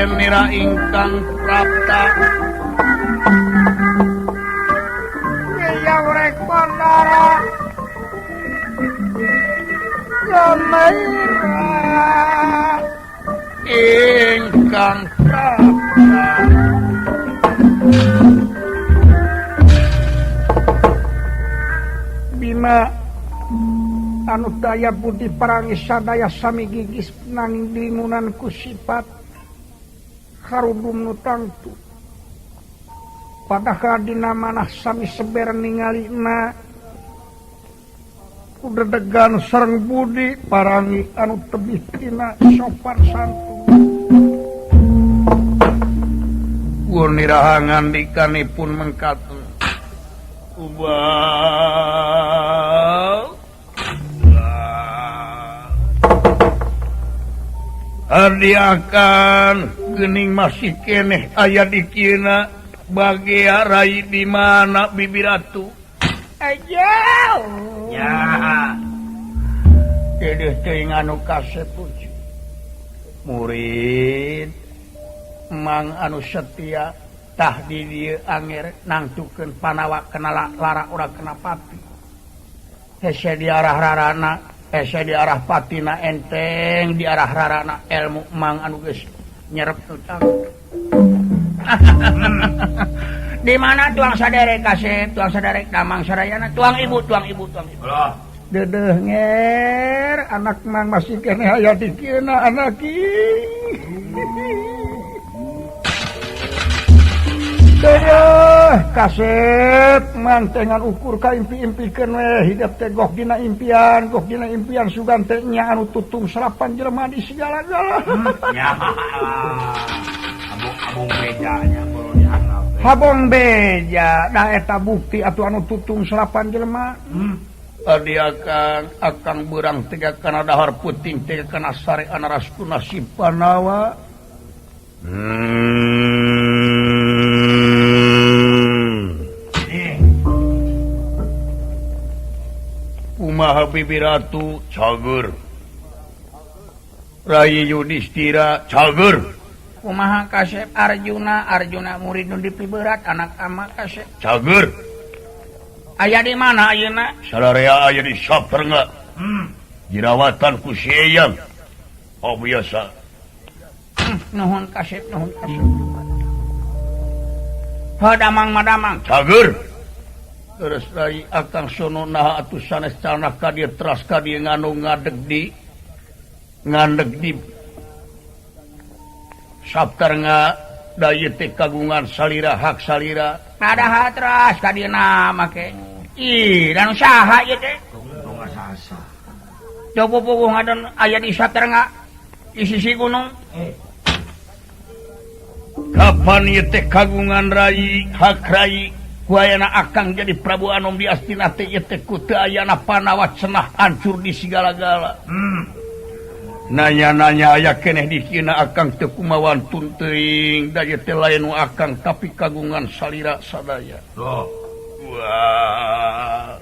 Nira ingkang prapta Yang rek bandara Jamaira ingkang prapta Bima anu daya budi parangi sadaya sami gigis nanging dimunan ku sifat harudum nu tangtu padahal dina manah sami seber ningalina ku dedegan sareng budi parangi anu tebih tina sopan santun Guniraha ngandikanipun mengkaten ubah Ardi akan geuning masih keneh aya di kina bagia rai di mana Bibi Ratu aja ya dedeh teuing anu kasep murid mang anu setia tah di dieu anger nangtukeun panawa kenala lara ora kena pati hese di arah rarana hese di arah patina enteng di arah rarana ilmu mang anu geus nyerep tutang. Di mana tuang saderek kasep tuang saderek damang sadayana tuang ibu tuang ibu tuang ibu. Dedeh nger anak mang masih keneh aya di kieuna anak Dedeh kasep mang tengan ukur ka impi-impikeun we hidup teh gok dina impian sugan teh nya anu tutung serapan jelema di segala-gala. Ya. Abong bejanya baru dianggap. Habong beja dah eta bukti atuh anu tutung serapan jelema. Adi akang beurang teh kana dahar puting teh kana sare anaras ku nasib Panawa. Kumaha Bibi Ratu cager. Rai Yudhistira cager. Kumaha kasep Arjuna Arjuna murid nu dipiberat anak ama kasep cager. Aya di mana ayeuna? Sararea aya di Saperngga. Dirawatan ku si Eyang. Oh biasa. Nuhun kasep nuhun kasep. Ha damang madamang cager. Terus rai akang sono naha atuh sanes canah ka dieu teras ka dieu nganu ngadeg di Saptarnga da ieu teh kagungan salira hak salira. Padahal teras ka dieu na make. Ih, dan saha ieu teh? Coba puguh ngadon aya di Saptarnga di sisi gunung. Kapan ieu teh kagungan rai hak rai ku ayana akang jadi Prabu Anom di Astina teh ieu teh ku teu ayana Panawa cenah hancur di segala-gala. Nanya-nanya aya keneh di kieuna akang teu kumawan teuing da ieu teh lain nu akang tapi kagungan salira sadaya. Oh. Wah.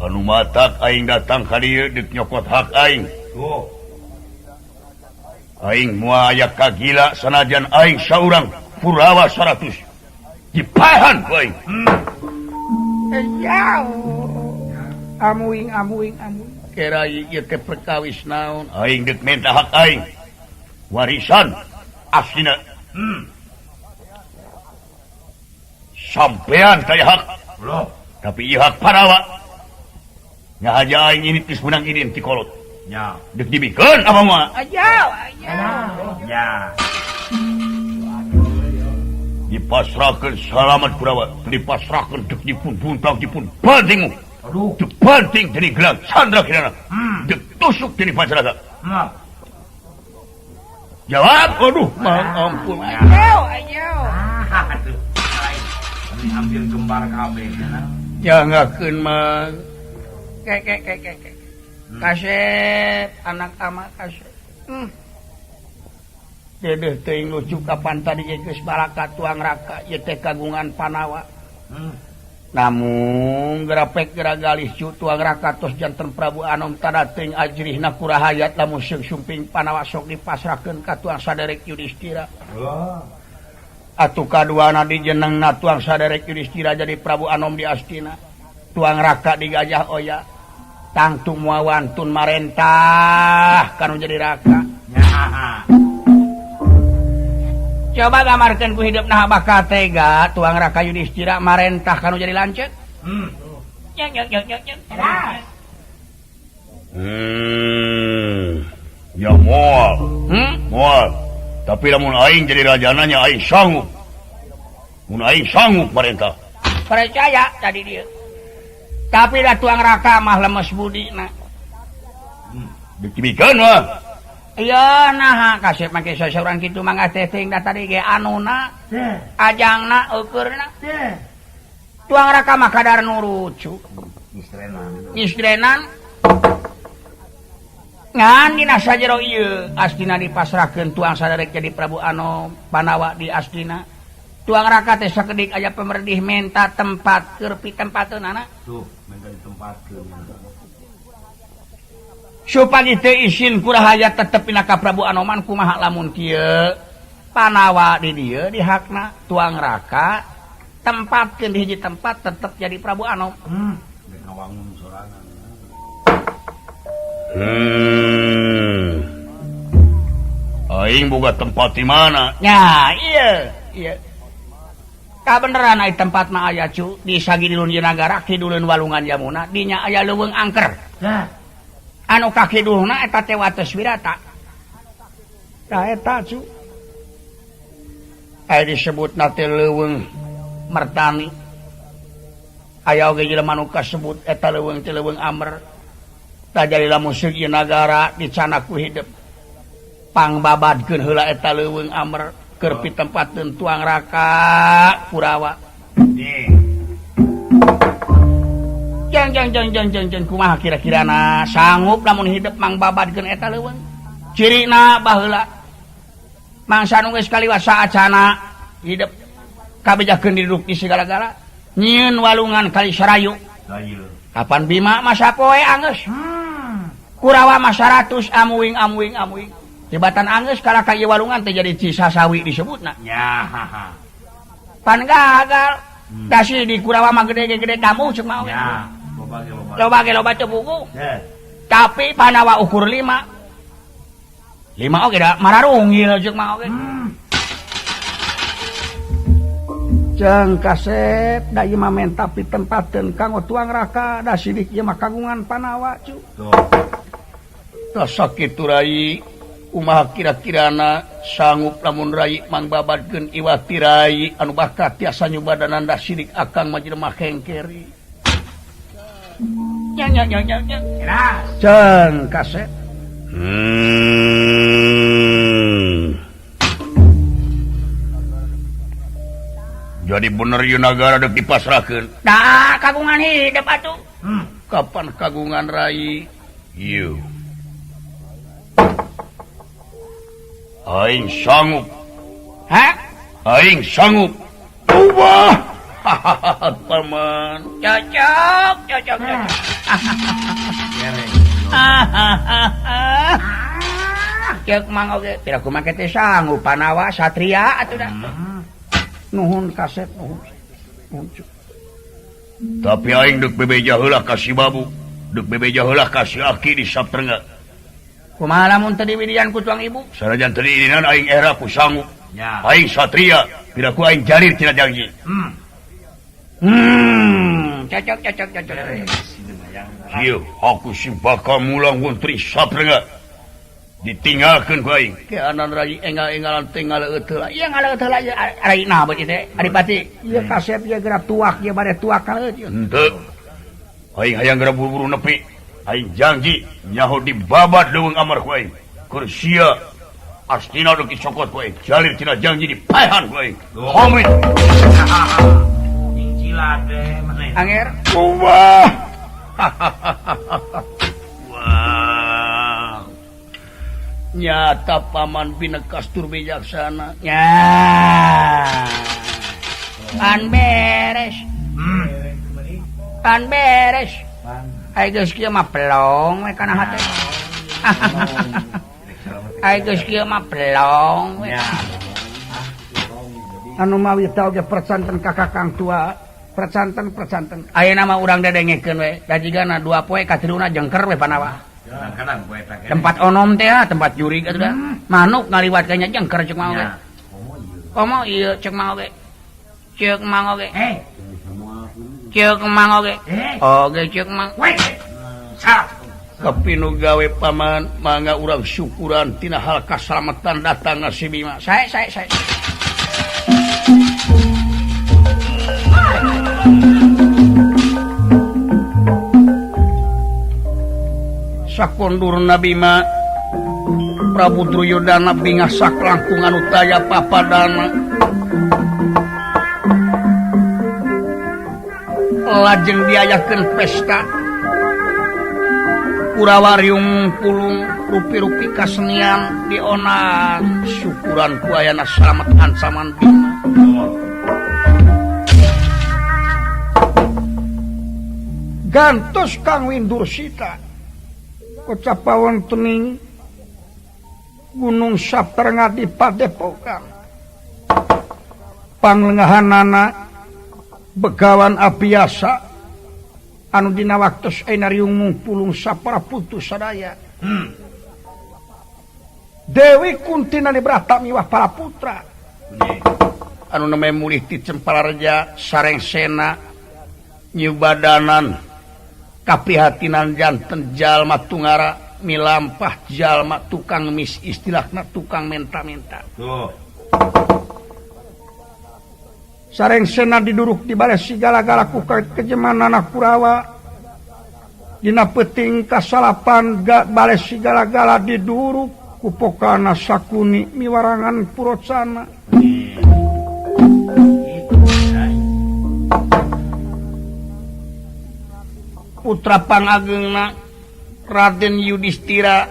Anu matak aing datang ka dieu deuk nyokot hak aing. Oh. Aing moal aya kagila sanajan aing saurang Kurawa 100. Dipahan ku aing. Amuing amuing amuing. Kerai ieu teh perkawis naon? Aing deuk minta hak aing. Warisan aslina. Sampean teh hak. Loh. Tapi ieu hak Panawa. Nya haja aing ini geus meunang idin ti kolot. Nya. Deuk dibikeun apa moal? Aja. Nya. Dipasrahkeun salamat Kurawa, dipasrahkeun deuk dipun buntang dipun banting. Aduh, deuk banting dening gelang Chandra Kirana. Deuk tusuk dening Pancaraga. Jawab, aduh, mang ampun. Ayo, ayo. Aduh. Ini ambil gembar kabeh cenah. Jangakeun mang. Kek kek kek kek. Kasep anak ama kasep. Dedeh teuing lucu kapan tadi geus baraka tuang raka ieu teh kagungan Panawa. Namun gerapek geragalih cu tuang raka tos janten Prabu Anom tadating ajrihna kurahayat lamun seung sumping Panawa sok dipasrahkeun ka tuang saderek Yudhistira. Atuh kaduana dijenengna tuang saderek Yudhistira jadi Prabu Anom di Astina. Tuang raka di Gajah Oya. Tangtu moal wantun marentah kanu jadi raka. Coba gambarkeun ku hidup nah bakal tega tuang raka Yudhistira marentah kanu jadi lanceuk. Ya moal. Moal. Tapi lamun aing jadi rajana nya aing sanggup. Mun aing sanggup marentah. Percaya tadi dia. Tapi da tuang raka mah lemes budina. Dibikeun mah. Iya nah kasep make sasaurang kitu mangga teh teuing da tadi ge anuna ajangna eukeurna. Tuang raka mah kadar nurut cu. Istrenan. Ngan dina sajero ieu Astina dipasrahkeun tuang saderek jadi Prabu Anom Panawa di Astina. Tuang raka teh sakedik aya pemerdih menta tempat keur pitempateunana. Tuh menta ditempatkeun. Supagi teu isin kurahaya tetep pina ka Prabu Anoman kumaha lamun kieu Panawa di dieu dihakna tuang raka tempatkeun di hiji tempat tetep jadi Prabu Anom. Ngawangun sorangan. Aing boga tempat di mana? Ya, iya, iya. Kabeneran ai tempat mah aya cu di sagidulun Nagara kidulun Walungan Yamuna dinya aya leuweung angker. Nah. Anu kakidulna eta teh wates wirata. Tah eta cu. Aya disebutna teh leuweung Mertani. Aya oge jelema nu kasebut eta leuweung teh leuweung Amer. Tah jadi lamun seug ieu nagara dicanak ku hidup. Pangbabadkeun heula eta leuweung Amer keur pitempateun tuang raka Kurawa. Jang jang jang jang jang jang kumaha kira-kirana sanggup lamun hidup mangbabadkeun eta leuweung. Cirina baheula mangsa nu geus kaliwat saacana hidup kabejakeun diduduk di segala-gala nyieun walungan kali Sarayu. Kapan Bima masa poe anggeus. Kurawa mah 100 amuing amuing amuing. Tibatan anggeus kalah ka ieu walungan teh jadi Cisasawi disebutna. Nya. Pan gagal. Dasi di Kurawa mah gede-gede damu cek mah. Nya. Loba ge loba teu buku. Tapi Panawa ukur 5. 5 oge da mararungil cek mah oge. Jang kasep da ieu mah menta pitempateun kanggo tuang raka da sidik ieu mah kagungan Panawa cu. Tah sakitu rai kumaha kira-kirana sanggup lamun rai mangbabadkeun iwati rai anu bakal tiasa nyubadanan da sidik akang mah jelema hengkeri. Nya nya nya nya nya. Jang kasep. Jadi bener ieu nagara deuk dipasrahkeun. Da kagungan hidup atuh. Kapan kagungan rai? Ieu. Aing sanggup. Hah? Aing sanggup. Ubah. Paman. Cocok, cocok, cocok. Ceuk mang oge, pira kumaha teh sanggup Panawa satria atuh da. Nuhun kasep nuhun. Nuhun. Tapi aing deuk bebeja heula ka si Babu, deuk bebeja heula ka si Aki di Saptengah. Kumaha lamun teu diwidian ku tuang ibu? Sanajan teu diidinan aing era ku sanggup. Aing satria, pira ku aing jarir tina janji. Cocok cocok cocok. Ieu aku si bakal mulang Menteri Saptengah. Ditinggalkeun ku aing. Keanan rai enggal-enggalan teh ngaleueut heula. Ieu ngaleueut heula ieu rai nah bae teh Adipati. Ieu kasep ieu geura tuak ieu bade tuak kaleueut ieu. Henteu. Aing hayang geura buru-buru nepi. Aing janji nyaho dibabat leuweung amar ku aing. Keur sia Astina deuk dicokot ku aing. Jalir tina janji dipaehan ku aing. Komit. Nyingcilat teh maneh. Anger. Ubah. Wah. Nyata paman binekas tur bijaksana. Nya. Pan beres. Pan beres. Ai geus kieu mah pelong we kana hate. Ai geus kieu mah pelong we. Anu mawi tau ge percanten ka kakang tua, percanten-percanten. Ayeuna mah urang dedengekeun we, da jigana dua poe katiluna jengker we panawa. Tempat onom teh tempat jurig atuh da. Manuk ngaliwat ka nya jengker ceuk mah oge. Komo ieu ceuk mah oge. Ceuk mang oge. Ceuk mang oge. Oge ceuk mang. Kapinu gawe paman mangga urang syukuran tina hal kasalamatan datang si Bima. Sae sae sae. Sakondur Bima Prabu Duryodana bingah saklangkung anu taya papadana. Lajeng diayakeun pesta Kurawa riung pulung rupi-rupi kasenian dionang syukuran ku ayana salamet ancaman Bima. Gantos Kang Windursita kocap wontening Gunung Saptarnga di Padepokan. Panglengahanana Begawan Abiyasa anu dina waktos ayeuna riung mungpulung sapara putu sadaya. Dewi Kuntina Brata miwah para putra. Anu nembe mulih ti Cempalareja sareng sena nyubadanan kapihatinan janten jalma tungara milampah jalma tukang mis istilahna tukang menta-menta. Tuh. Sareng sena diduruk di bale sigala-gala ku kejemanana Kurawa. Dina peuting kasalapan bale sigala-gala diduruk ku pokana Sakuni miwarangan Purocana. Putra pangageungna Raden Yudhistira,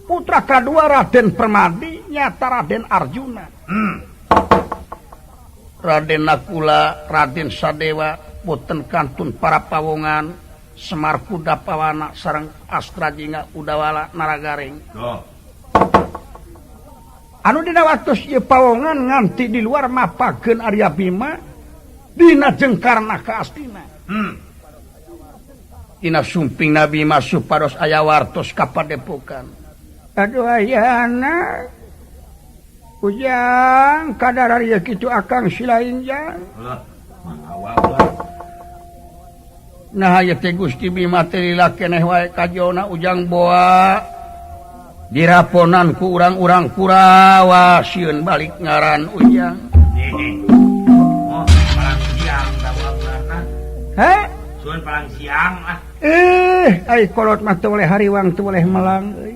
putra kadua Raden Permadi nyata Raden Arjuna. Raden Nakula, Raden Sadewa, boten kantun para pawongan, Semar Kuda Pawana sareng Astrajinga Udawala Naragaring. Oh. Anu dina waktos ieu pawongan nganti di luar mapageun Arya Bima dina jengkarna ka Astina. Dina sumping Nabi Bima supados aya wartos ka padepokan. Aduh ayana Ujang kadar ieu kitu akang silain jang. Nah ieu teh Gusti Bima teh lila keneh wae kajona Ujang boa diraponan ku urang-urang Kurawa sieun balik ngaran Ujang. Oh, palang siang tawaurna. Heh? Suun palang siang ah. Ai kolot mah teu boleh hariwang teu boleh melang euy.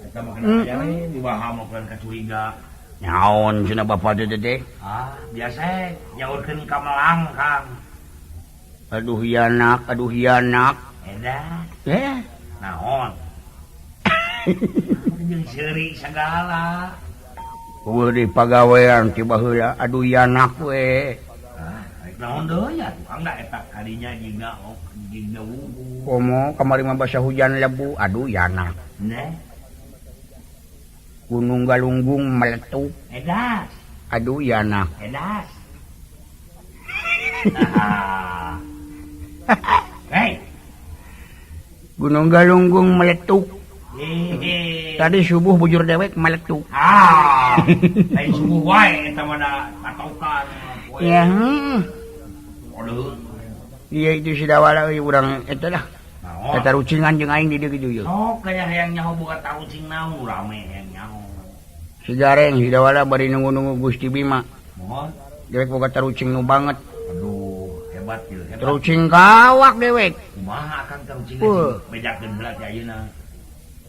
Eta mah kana aya dibaha mah ka curiga. Nyaon cenah bapa teh teh? Ah, biasa nyaurkeun ka melang, Kang. Aduh hianak, aduh hianak. Edan. Eh, naon? Jeung seuri sagala. Eueuh di pagawean ti baheula, aduh hianak we. Ah, rek naon deui atuh Kang da eta kadinya jiga jiga wungkul. Komo kamari mah basa hujan lebu, aduh hianak. Neh. Gunung Galunggung meletup. Edas. Aduh yana. Edas. Hey. Gunung Galunggung meletup. Tadi subuh bujur dewek meletup. Ah. Tadi subuh wae eta mah da patokan. Ya. Aduh. Iya itu si dawala euy urang eta lah. Eta rucingan jeung aing di dieu kitu yeuh. Sok kaya hayang nyaho boga tarucing naon rame hayang nyaho. Si Gareng si dawala bari nunggu-nunggu Gusti Bima. Mohon. Dewek boga tarucing nu banget. Aduh, hebat ieu, hebat. Tarucing kawak dewek. Kumaha akang tarucing bejakeun heula teh ayeuna.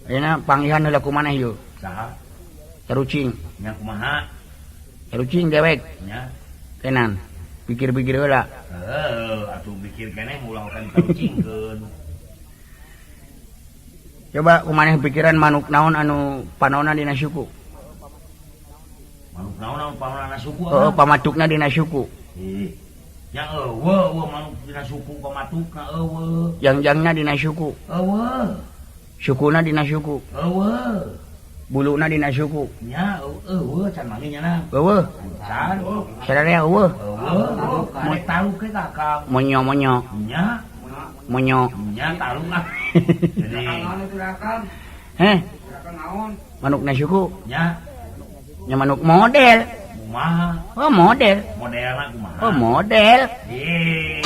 Ayeuna panggihan heula ku maneh ieu. Saha? Tarucing. Nya kumaha? Tarucing dewek. Nya. Kenan. Pikir-pikir heula. Heuh, atuh pikir keneh ulah kan tarucingkeun. Coba kumaneh pikiran manuk naon anu panona dina suku. Manuk naon anu panona suku? Oh, pamatukna dina suku. Ih. Ya eueuh eueuh manuk dina suku pamatukna eueuh. Jangjangna dina suku. Eueuh. Sukuna dina suku. Eueuh. Buluna dina suku. Nya eueuh can manggih nya. Eueuh. Can. Sararea eueuh. Eueuh. Karek taluk ge Kakang. Monyo-monyo. Nya. Monyo. Nya taluk lah. Jadi heh. Manukna suku. Nya. Nya manuk model. Kumaha? Oh model. Modelna kumaha? Oh model. Ye.